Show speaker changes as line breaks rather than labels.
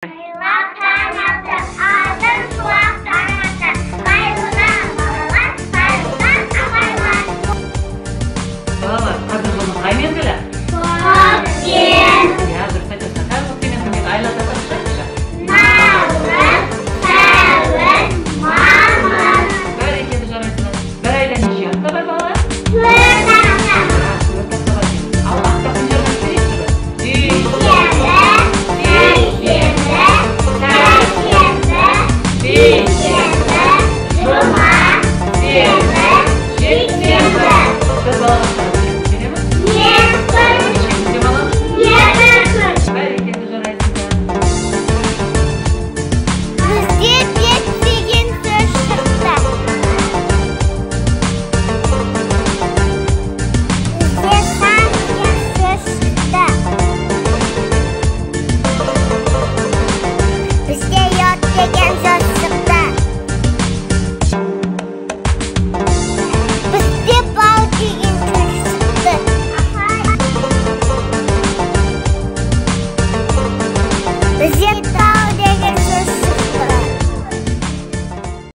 Айлап таң атты, алтын шуақ таң атты. Қайырлы таң, балалар, қайырлы таң, апайлар.
Балалар, қазір жылдың қай мезгілі?
Көктем.
Иә, дұрыс айтасың. Қазір көктем мезгіліндегі айларды атап шығайықшы.
Наурыз, сәуір, мамыр.
Бәрекелді, жарайсыңдар. Бір айда неше апта бар, балалар?
4 апта.
А, 4 апта бар екен. Ал апта күндерін айтып берейікші бір.
Сенбі, дүйсенбі, сәрсенбі, бейсенбі, жұма, сенбі, жексенбі.
Біз балабақшаға неше күн келеміз?
2 күн.
Неше күн демаламыз?
2 күн.
Бәрекелді, жарайсыңдар.
Бізде бет деген сөз шықты. Бізде сан деген сөз шықты. Бізде йод деген сөз шықты. Бізде бал деген сөз шықты. Бізде